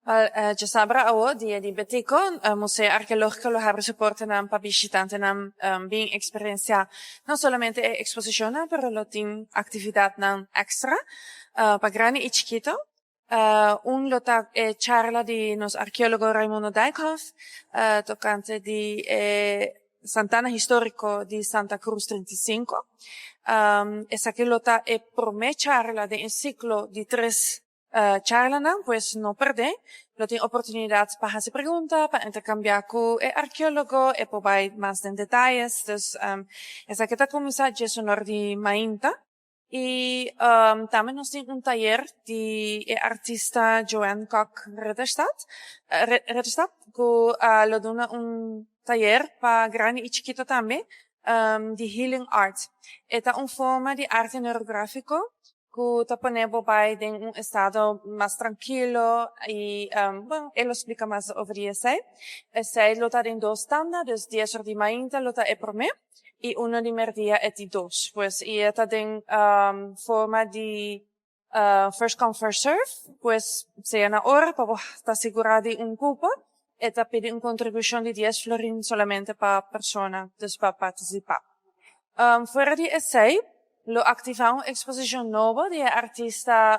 Well, djasabra awo, Dia di Betico, Museo Arkeológiko lo habri su portanan pa bishitantenan bin eksperensiá no solamente e eksposishonnan, pero lo tin aktividatnan èkstra pa grandi i chikito. Un lo ta e charla di nos arkeólogo Raimundo Dijkhoff tokante di e Santana Históriko di Santa Cruz 35. Esaki lo ta e promé charla den e siklo di tres charlanan, pues no pèrdè. Lo tin oportunidat pa hasi pregunta, pa interkambiá ku e arkeólogo, e por bai mas den detaye. Dus esaki ta kuminsá 10'or di mainta. I tambe nos tin un tayer di e artista Joanne Kok Ridderstad, ku lo duna un tayer pa grandi i chikito tambe di healing art. E ta un forma di arte neurográfiko ku ta pone bo bai den un estado mas trankil i, bueno, e lo splika mas over di esei. Esei lo ta den dos tanda, dus 10'or di mainta lo ta e promé i 1'or di mèrdia e di dos. Pues i e ta den forma di first come, first serve, pues sea na ora pa bo ta sigurá di un kupo. E ta pidi un kontribushon di 10 florin solamente pa persona, dus pa partisipá. Fuera di esei, lo aktivá un eksposishon nobo di e artista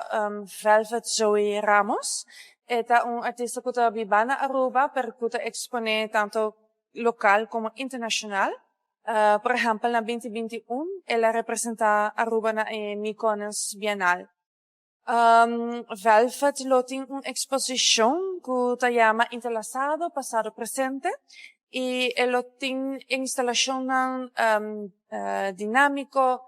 Velvet Zoe Ramos. E ta un artista ku ta biba na Aruba, pero ku ta eksponé tantu lokal komo internashonal. Por ehèmpel, na 2021 el a representá Aruba na e Mykonos Bienal. Velvet lo tin un eksposishon ku ta yama Entrelazado, Pasado Presente, i e lo tin instalashonnan dinámiko,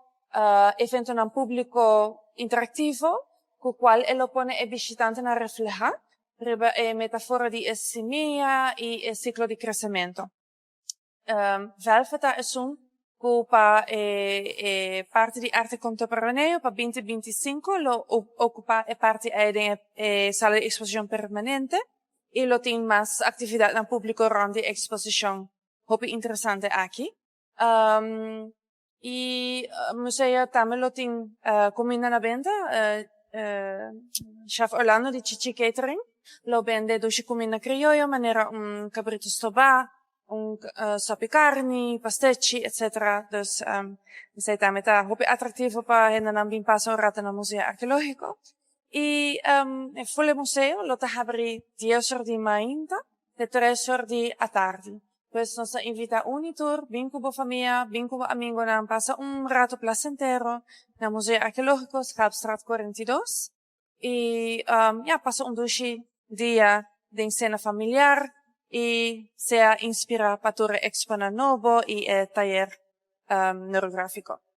eventonan públiko interaktivo, ku kual e lo pone e bishitantenan reflehá riba e metáfora di e simia i e siklo di kresementu. Velvet ta esun ku pa e parti di arte kontemporáneo pa 2025 lo okupá e parti ei den e sala di eksposishon permanente i lo tin mas aktividatnan públiko rònt di eksposishon hopi interesante aki. I museo tambe lo tin kuminda na benta. Chef Orlando di Chichi Catering lo bende dushi kuminda krioyo manera un kabritu stobá, un sòpi karni, pastechi, etcetera. Dus esei tambe ta hopi atraktivo pa hendenan bin pasa un rato na Museo Arkeológiko. I e full museo lo ta habri 10'or di mainta te 3'or di atardi. Pues nos ta invitá un i tur, bin ku bo famia, bin ku bo amigunan, pasa un rato plasentero na Museo Arkeológiko, Schelpstraat 42. I ja, pasa un dushi dia den sena familiar i sea inspirá pa tur e eksponan nobo i e tayer neurográfiko.